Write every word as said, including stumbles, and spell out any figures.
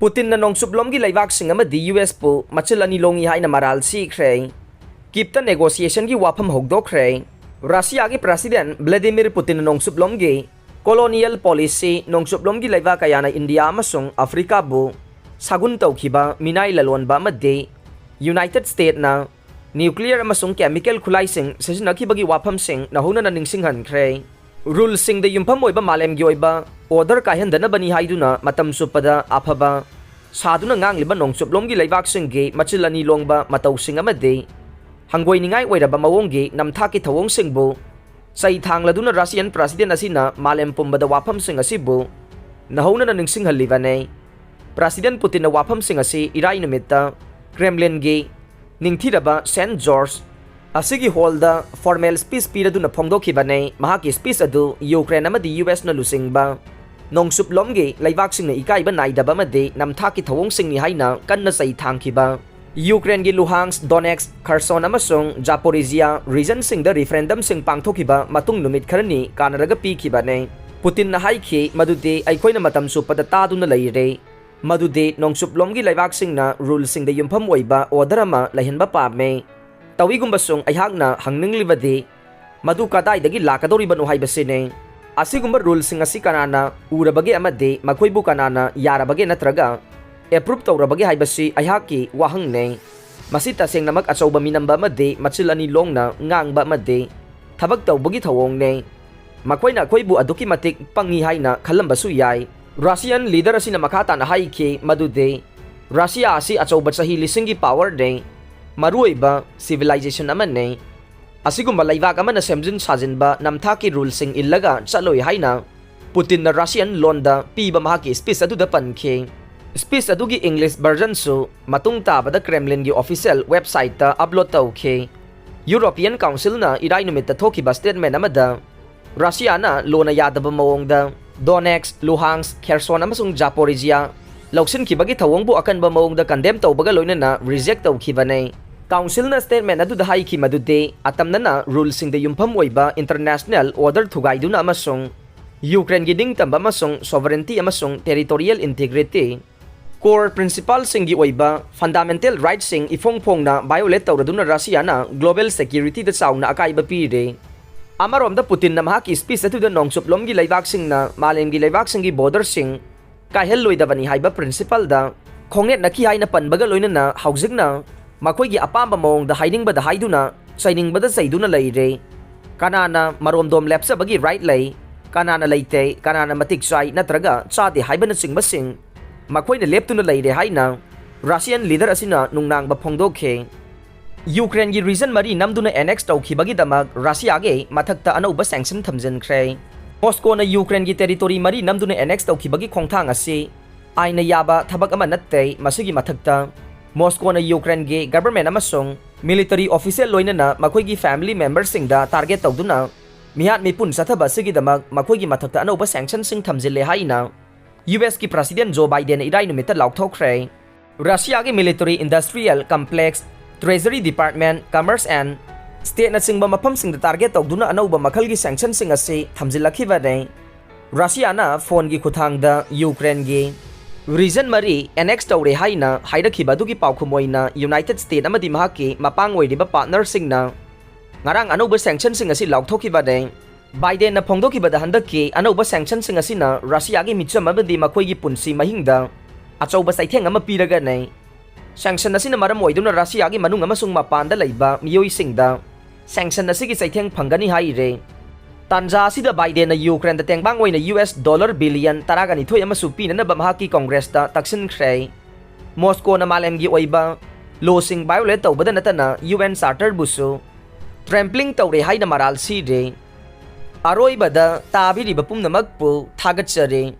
ꯄꯨꯇꯤꯟꯅ ꯅꯣꯡꯆꯨꯞꯂꯣꯝꯒꯤ ꯂꯩꯕꯥꯛꯁꯤꯡ ꯑꯃꯗꯤ ꯌꯨ ꯑꯦꯁꯄꯨ ꯃꯆꯤꯜ ꯑꯅꯤ ꯂꯣꯡꯏ ꯍꯥꯏꯅ ꯃꯔꯥꯜ ꯁꯤꯈ꯭ꯔꯦ꯫ ꯀꯤꯞꯇ ꯅꯦꯒꯣꯁꯤꯌꯦꯁꯟꯒꯤ ꯋꯥꯐꯝ ꯍꯧꯗꯣꯛꯈ꯭ꯔꯦ꯫ ꯔꯁꯤꯌꯥꯒꯤ ꯄ꯭ꯔꯁꯤꯗꯦꯟ ꯚ꯭ꯂꯥꯗꯤꯃꯤꯔ ꯄꯨꯇꯤꯟꯅ ꯅꯣꯡꯆꯨꯞꯂꯣꯝꯒꯤ ꯀꯣꯂꯣꯅꯤꯌꯦꯜ ꯄꯣꯂꯤꯁꯤ, ꯅꯣꯡꯆꯨꯞꯂꯣꯝꯒꯤ ꯂꯩꯕꯥꯛ ꯀꯌꯥꯅ ꯏꯟꯗꯤꯌꯥ ꯑꯃꯁꯨꯡ ꯑꯐ꯭ꯔꯤꯀꯥꯕꯨ ꯁꯥꯒꯨꯟ ꯇꯧꯈꯤꯕ ꯃꯤꯅꯥꯏ ꯂꯂꯣꯟꯕ ꯑꯃꯗꯤ ꯌꯨꯅꯥꯏꯇꯦꯗ ꯁ꯭ꯇꯦꯠꯅ ꯅ꯭ꯌꯨꯀ꯭ꯂꯤꯌꯔ ꯑꯃꯁꯨꯡ ꯀꯦꯃꯤꯀꯦꯜ ꯈꯨꯠꯂꯥꯏꯁꯤꯡ ꯁꯤꯖꯤꯟꯅꯈꯤꯕꯒꯤ ꯋꯥꯐꯝꯁꯤꯡ ꯅꯧꯍꯧꯅꯅ ꯅꯤꯡꯁꯤꯡꯍꯟꯈ꯭ꯔꯦ꯫ ꯔꯨꯜꯁꯤꯡꯗ ꯌꯨꯝꯐꯝ ꯑꯣꯏꯕ ꯃꯥꯂꯦꯝꯒꯤ ꯑꯣꯏꯕ ꯑꯣꯔꯗꯔ ꯀꯥꯏꯍꯟꯗꯅꯕꯅꯤ ꯍꯥꯏꯗꯨꯅ ꯃꯇꯝ ꯆꯨꯞꯄꯗ ꯑꯐꯕ ꯁꯥꯗꯨꯅ ꯉꯥꯡꯂꯤꯕ ꯅꯣꯡꯆꯨꯞꯂꯣꯝꯒꯤ ꯂꯩꯕꯥꯛꯁꯤꯡꯒꯤ ꯃꯆꯤꯜ ꯑꯅꯤ ꯂꯣꯡꯕ ꯃꯇꯧꯁꯤꯡ ꯑꯃꯗꯤ ꯍꯪꯒꯣꯏꯅꯤꯡꯉꯥꯏ ꯑꯣꯏꯔꯕ ꯃꯑꯣꯡꯒꯤ ꯅꯝꯊꯥꯛꯀꯤ ꯊꯧꯑꯣꯡꯁꯤꯡꯕꯨ ꯆꯩ ꯊꯥꯡꯂꯗꯨꯅ ꯔꯁꯤꯌꯟ ꯄ꯭ꯔꯁꯤꯗꯦꯟ ꯑꯁꯤꯅ ꯃꯥꯂꯦꯝ ꯄꯨꯝꯕꯗ ꯋꯥꯐꯝꯁꯤꯡ ꯑꯁꯤꯕꯨ ꯅꯧꯍꯧꯅꯅ ꯅꯤꯡꯁꯤꯡꯍꯜꯂꯤꯕꯅꯤ꯫ ꯄ꯭ꯔꯁꯤꯗꯦꯟ ꯄꯨꯇꯤꯟꯅ ꯋꯥꯐꯝꯁꯤꯡ ꯑꯁꯤ ꯏꯔꯥꯏ ꯅꯨꯃꯤꯠꯇ ꯀ꯭ꯔꯦꯝꯂꯤꯟꯒꯤ ꯅꯤꯡꯊꯤꯔꯕ ꯁꯦꯟꯠ ꯖꯣꯔꯖ ꯑꯁꯤꯒꯤ ꯍꯣꯜꯗ ꯐꯣꯔꯃꯦꯜ ꯁ꯭ꯄꯤꯆ ꯄꯤꯔꯗꯨꯅ ꯐꯣꯡꯗꯣꯛꯈꯤꯕꯅꯤ꯫ ꯃꯍꯥꯛꯀꯤ ꯁ꯭ꯄꯤꯆ ꯑꯗꯨ ꯌꯨꯀ꯭ꯔꯦꯟ ꯑꯃꯗꯤ ꯌꯨ ꯑꯦꯁꯅ ꯂꯨꯆꯤꯡꯕ ꯅꯣꯡꯆꯨꯞꯂꯣꯝꯒꯤ ꯂꯩꯕꯥꯛꯁꯤꯡꯅ ꯏꯀꯥꯏꯕ ꯅꯥꯏꯗꯕ ꯑꯃꯗꯤ ꯅꯝꯊꯥꯛꯀꯤ ꯊꯧꯑꯣꯡꯁꯤꯡꯅꯤ ꯍꯥꯏꯅ ꯀꯟꯅ ꯆꯩ ꯊꯥꯡꯈꯤꯕ꯫ ꯌꯨꯀ꯭ꯔꯦꯟꯒꯤ ꯂꯨꯍꯥꯟꯁ, ꯗꯣꯅꯦꯠꯁ, ꯈꯔꯁꯣꯟ ꯑꯃꯁꯨꯡ ꯖꯥꯄꯣꯔꯤꯖꯤꯌꯥ ꯔꯤꯖꯟꯁꯤꯡꯗ ꯔꯤꯐꯔꯦꯟꯗꯝꯁꯤꯡ ꯄꯥꯡꯊꯣꯛꯈꯤꯕ ꯃꯇꯨꯡ ꯅꯨꯃꯤꯠ ꯈꯔꯅꯤ ꯀꯥꯟꯅꯔꯒ ꯄꯤꯈꯤꯕꯅꯤ꯫ ꯄꯨꯇꯤꯟꯅ ꯍꯥꯏꯈꯤ ꯃꯗꯨꯗꯤ ꯑꯩꯈꯣꯏꯅ ꯃꯇꯝ ꯆꯨꯞꯄꯗ ꯇꯥꯗꯨꯅ ꯂꯩꯔꯦ꯫ ꯃꯗꯨꯗꯤ ꯅꯣꯡꯆꯨꯞꯂꯣꯝꯒꯤ ꯂꯩꯕꯥꯛꯁꯤꯡꯅ ꯔꯨꯜꯁꯤꯡꯗ ꯌꯨꯝꯐꯝ ꯑꯣꯏꯕ ꯑꯣꯔꯗꯔ ꯑꯃ ꯂꯩꯍꯟꯕ ꯄꯥꯝꯃꯦ꯫ ꯇꯧꯏꯒꯨꯝꯕꯁꯨꯡ ꯑꯩꯍꯥꯛꯅ ꯍꯪꯅꯤꯡꯂꯤꯕꯗꯤ ꯃꯗꯨ ꯀꯗꯥꯏꯗꯒꯤ ꯂꯥꯛꯀꯗꯧꯔꯤꯕꯅꯣ ꯍꯥꯏꯕꯁꯤꯅꯤ꯫ ꯑꯁꯤꯒꯨꯝꯕ ꯔꯨꯜꯁꯤꯡ ꯑꯁꯤ ꯀꯅꯥꯅ ꯎꯔꯕꯒꯦ ꯑꯃꯗꯤ ꯃꯈꯣꯏꯕꯨ ꯀꯅꯥꯅ ꯌꯥꯔꯕꯒꯦ ꯅꯠꯇ꯭ꯔꯒ ꯑꯦꯄ꯭ꯔꯨꯞ ꯇꯧꯔꯕꯒꯦ ꯍꯥꯏꯕꯁꯤ ꯑꯩꯍꯥꯛꯀꯤ ꯋꯥꯍꯪꯅꯤ꯫ ꯃꯁꯤ ꯇꯁꯦꯡꯅꯃꯛ ꯑꯆꯧꯕ ꯃꯤꯅꯝꯕ ꯑꯃꯗꯤ ꯃꯆꯤꯜ ꯑꯅꯤ ꯂꯣꯡꯅ ꯉꯥꯡꯕ ꯑꯃꯗꯤ ꯊꯕꯛ ꯇꯧꯕꯒꯤ ꯊꯧꯑꯣꯡꯅꯤ꯫ ꯃꯈꯣꯏꯅ ꯑꯩꯈꯣꯏꯕꯨ ꯑꯗꯨꯛꯀꯤ ꯃꯇꯤꯛ ꯄꯪꯉꯤ ꯍꯥꯏꯅ ꯈꯜꯂꯝꯕꯁꯨ ꯌꯥꯏ꯫ ꯔꯁꯤꯌꯟ ꯂꯤꯗꯔ ꯑꯁꯤꯅ ꯃꯈꯥ ꯇꯥꯅ ꯍꯥꯏꯈꯤ ꯃꯗꯨꯗꯤ ꯔꯁꯤꯌꯥ ꯑꯁꯤ ꯑꯆꯧꯕ ꯆꯍꯤ ꯂꯤꯁꯤꯡꯒꯤ ꯄꯥꯋꯔꯅꯤ, ꯃꯔꯨꯑꯣꯏꯕ ꯁꯤꯚꯤꯂꯥꯏꯖꯦꯁꯟ ꯑꯃꯅꯤ꯫ ꯑꯁꯤꯒꯨꯝꯕ ꯂꯩꯕꯥꯛ ꯑꯃꯅ ꯁꯦꯝꯖꯤꯟ ꯁꯥꯖꯤꯟꯕ ꯅꯝꯊꯥꯛꯀꯤ ꯔꯨꯜꯁꯤꯡ ꯏꯜꯂꯒ ꯆꯠꯂꯣꯏ ꯍꯥꯏꯅ ꯄꯨꯇꯤꯟꯅ ꯔꯁꯤꯌꯟ ꯂꯣꯟꯗ ꯄꯤꯕ ꯃꯍꯥꯛꯀꯤ ꯁ꯭ꯄꯤꯆ ꯑꯗꯨꯗ ꯄꯟꯈꯤ꯫ ꯁ꯭ꯄꯤꯆ ꯑꯗꯨꯒꯤ ꯏꯪꯂꯤꯁ ꯚꯔꯖꯟꯁꯨ ꯃꯇꯨꯡ ꯇꯥꯕꯗ ꯀ꯭ꯔꯦꯝꯂꯤꯟꯒꯤ ꯑꯣꯐꯤꯁꯤꯌꯦꯜ ꯋꯦꯕꯁꯥꯏꯠꯇ ꯑꯞꯂꯣꯗ ꯇꯧꯈꯤ꯫ ꯌꯨꯔꯣꯄꯤꯌꯟ ꯀꯥꯎꯟꯁꯤꯜꯅ ꯏꯔꯥꯏ ꯅꯨꯃꯤꯠꯇ ꯊꯣꯛꯈꯤꯕ ꯁ꯭ꯇꯦꯠꯃꯦꯟ ꯑꯃꯗ ꯔꯁꯤꯌꯥꯅ ꯂꯣꯟꯅ ꯌꯥꯗꯕ ꯃꯑꯣꯡꯗ ꯗꯣꯅꯦꯠꯁ, ꯂꯨꯍꯥꯟꯁ, ꯈꯦꯔꯁꯣꯟ ꯑꯃꯁꯨꯡ ꯖꯥꯄꯣꯔꯤꯖꯤꯌꯥ ꯂꯧꯁꯤꯟꯈꯤꯕꯒꯤ ꯊꯧꯑꯣꯡꯕꯨ ꯑꯀꯟꯕ ꯃꯑꯣꯡꯗ ꯀꯟꯗꯦꯝ ꯇꯧꯕꯒ ꯂꯣꯏꯅꯅ ꯔꯤꯖꯦꯛ ꯇꯧꯈꯤꯕꯅꯤ꯫ ꯀꯥꯎꯟꯁꯤꯜꯅ ꯁ꯭ꯇꯦꯠꯃꯦꯟ ꯑꯗꯨꯗ ꯍꯥꯏꯈꯤ ꯃꯗꯨꯗꯤ ꯑꯇꯝꯅꯅ ꯔꯨꯜꯁꯤꯡꯗ ꯌꯨꯝꯐꯝ ꯑꯣꯏꯕ ꯏꯟꯇꯔꯅꯦꯁꯅꯦꯜ ꯑꯣꯔꯗꯔ ꯊꯨꯒꯥꯏꯗꯨꯅ ꯑꯃꯁꯨꯡ ꯌꯨꯀ꯭ꯔꯦꯟꯒꯤ ꯅꯤꯡꯇꯝꯕ ꯑꯃꯁꯨꯡ ꯁꯣꯚꯔꯦꯟꯇꯤ ꯑꯃꯁꯨꯡ ꯇꯦꯔꯤꯇꯣꯔꯤꯌꯦꯜ ꯏꯟꯇꯤꯒ꯭ꯔꯤꯇꯤ Core principleꯁꯤꯡꯒꯤ ꯑꯣꯏꯕ fundamental rightꯁꯤꯡ ꯏꯐꯣꯡ ꯐꯣꯡꯅ violate ꯇꯧꯔꯗꯨꯅ ꯔꯁꯤꯌꯥꯅ global securityꯗ ꯆꯥꯎꯅ ꯑꯀꯥꯏꯕ ꯄꯤꯔꯦ꯫ ꯑꯃꯔꯣꯝꯗ ꯄꯨꯇꯤꯟꯅ ꯃꯍꯥꯛꯀꯤ speech ꯑꯗꯨꯗ ꯅꯣꯡꯆꯨꯞꯂꯣꯝꯒꯤ ꯂꯩꯕꯥꯛꯁꯤꯡꯅ ꯃꯥꯂꯦꯝꯒꯤ ꯂꯩꯕꯥꯛꯁꯤꯡꯒꯤ borderꯁꯤꯡ ꯀꯥꯏꯍꯜꯂꯣꯏꯗꯕꯅꯤ ꯍꯥꯏꯕ principleꯗ ꯈꯣꯡꯅꯦꯠꯅꯈꯤ ꯍꯥꯏꯅ ꯄꯟꯕꯒ ꯂꯣꯏꯅꯅ ꯍꯧꯖꯤꯛꯅ ꯃꯈꯣꯏꯒꯤ ꯑꯄꯥꯝꯕ ꯃꯑꯣꯡꯗ ꯍꯥꯏꯅꯤꯡꯕꯗ ꯍꯥꯏꯗꯨꯅ ꯆꯩꯅꯤꯡꯕꯗ ꯆꯩꯗꯨꯅ ꯂꯩꯔꯦ꯫ ꯀꯅꯥꯅ ꯃꯔꯣꯝꯗꯣꯝ ꯂꯦꯞꯆꯕꯒꯤ right ꯂꯩ, ꯀꯅꯥꯅ ꯂꯩꯇꯦ, ꯀꯅꯥꯅ ꯃꯇꯤꯛ ꯆꯥꯏ ꯅꯠꯇ꯭ꯔꯒ ꯆꯥꯗꯦ ꯍꯥꯏꯕꯅꯆꯤꯡꯕꯁꯤꯡ ꯃꯈꯣꯏꯅ ꯂꯦꯞꯇꯨꯅ ꯂꯩꯔꯦ ꯍꯥꯏꯅ Russian leader ꯑꯁꯤꯅ ꯅꯨꯡꯅꯥꯡꯕ ꯐꯣꯡꯗꯣꯛꯈꯤ꯫ ꯌꯨꯀ꯭ꯔꯦꯟꯒꯤ region ꯃꯔꯤ ꯅꯝꯗꯨꯅ annex ꯇꯧꯈꯤꯕꯒꯤꯗꯃꯛ ꯔꯁꯤꯌꯥꯒꯤ ꯃꯊꯛꯇ ꯑꯅꯧꯕ sanction ꯊꯝꯖꯤꯟꯈ꯭ꯔꯦ꯫ ꯃꯣꯁꯀꯣꯅ ꯌꯨꯀ꯭ꯔꯦꯟꯒꯤ territory ꯃꯔꯤ ꯅꯝꯗꯨꯅ annex ꯇꯧꯈꯤꯕꯒꯤ ꯈꯣꯡꯊꯥꯡ ꯑꯁꯤ ꯑꯥꯏꯟꯅ ꯌꯥꯕ ꯊꯕꯛ ꯑꯃ ꯅꯠꯇꯦ꯫ ꯃꯁꯤꯒꯤ ꯃꯊꯛꯇ ꯃꯣꯁꯀꯣꯅ ꯌꯨꯀ꯭ꯔꯦꯟꯒꯤ government ꯑꯃꯁꯨꯡ military official ꯂꯣꯏꯅꯅ ꯃꯈꯣꯏꯒꯤ family memberꯁꯤꯡꯗ target ꯇꯧꯗꯨꯅ ꯃꯤꯍꯥꯠ ꯃꯤꯄꯨꯟ ꯆꯠꯊꯕ ꯑꯁꯤꯒꯤꯗꯃꯛ ꯃꯈꯣꯏꯒꯤ ꯃꯊꯛꯇ ꯑꯅꯧꯕ sanctionꯁꯤꯡ ꯊꯝꯖꯤꯜꯂꯦ ꯍꯥꯏꯅ US ꯀꯤ President Joe Bidenꯅ ꯏꯔꯥꯏ ꯅꯨꯃꯤꯠꯇ ꯂꯥꯎꯊꯣꯛꯈ꯭ꯔꯦ꯫ ꯔꯁꯤꯌꯥꯒꯤ military industrial complex, treasury department, commerce and stateꯅꯆꯤꯡꯕ ꯃꯐꯝꯁꯤꯡꯗ target ꯇꯧꯗꯨꯅ ꯑꯅꯧꯕ ꯃꯈꯜꯒꯤ sanctionꯁꯤꯡ ꯑꯁꯤ ꯊꯝꯖꯤꯜꯂꯛꯈꯤꯕꯅꯤ꯫ ꯔꯁꯤꯌꯥꯅ phoneꯒꯤ ꯈꯨꯠꯊꯥꯡꯗ ꯌꯨꯀ꯭ꯔꯦꯟꯒꯤ region ꯃꯔꯤ annex ꯇꯧꯔꯦ ꯍꯥꯏꯅ ꯍꯥꯏꯔꯛꯈꯤꯕ ꯑꯗꯨꯒꯤ ꯄꯥꯎꯈꯨꯝ ꯑꯣꯏꯅ United States ꯑꯃꯗꯤ ꯃꯍꯥꯛꯀꯤ ꯃꯄꯥꯡ ꯑꯣꯏꯔꯤꯕ partnerꯁꯤꯡꯅ ꯉꯔꯥꯡ ꯑꯅꯧꯕ sanctionꯁꯤꯡ ꯑꯁꯤ ꯂꯥꯎꯊꯣꯛꯈꯤꯕꯅꯤ꯫ ꯕꯥꯏꯗꯦꯟꯅ ꯐꯣꯡꯗꯣꯛꯈꯤꯕꯗ ꯍꯟꯗꯛꯀꯤ ꯑꯅꯧꯕ sanctionꯁꯤꯡ ꯑꯁꯤꯅ ꯔꯁꯤꯌꯥꯒꯤ ꯃꯤꯆꯝ ꯑꯃꯗꯤ ꯃꯈꯣꯏꯒꯤ ꯄꯨꯟꯁꯤ ꯃꯍꯤꯡꯗ ꯑꯆꯧꯕ ꯆꯩꯊꯦꯡ ꯑꯃ ꯄꯤꯔꯒꯅꯤ꯫ Sanction ꯑꯁꯤꯅ ꯃꯔꯝ ꯑꯣꯏꯗꯨꯅ ꯔꯁꯤꯌꯥꯒꯤ ꯃꯅꯨꯡ ꯑꯃꯁꯨꯡ ꯃꯄꯥꯟꯗ ꯂꯩꯕ ꯃꯤꯑꯣꯏꯁꯤꯡꯗ sanction ꯑꯁꯤꯒꯤ ꯆꯩꯊꯦꯡ ꯐꯪꯒꯅꯤ ꯍꯥꯏꯔꯦ꯫ ꯇꯥꯟꯖꯥ ꯑꯁꯤꯗ ꯕꯥꯏꯗꯦꯟꯅ ꯌꯨꯀ꯭ꯔꯦꯟꯗ ꯇꯦꯡꯕꯥꯡ ꯑꯣꯏꯅ US dollar billion ꯇꯔꯥꯒ ꯅꯤꯊꯣꯏ ꯑꯃꯁꯨ ꯄꯤꯅꯅꯕ ꯃꯍꯥꯛꯀꯤ ꯀꯣꯡꯒ꯭ꯔꯦꯁꯇ ꯇꯛꯁꯤꯟꯈ꯭ꯔꯦ꯫ ꯃꯣꯁꯀꯣꯅ ꯃꯥꯂꯦꯝꯒꯤ ꯑꯣꯏꯕ lawꯁꯤꯡ violate ꯇꯧꯕꯗ ꯅꯠꯇꯅ UN Charterꯕꯨꯁꯨ trampling ꯇꯧꯔꯦ ꯍꯥꯏꯅ ꯃꯔꯥꯜ ꯁꯤꯔꯦ꯫ ꯑꯔꯣꯏꯕꯗ ꯇꯥꯕꯤꯔꯤꯕ ꯄꯨꯝꯅꯃꯛꯄꯨ ꯊꯥꯒꯠꯆꯔꯤ꯫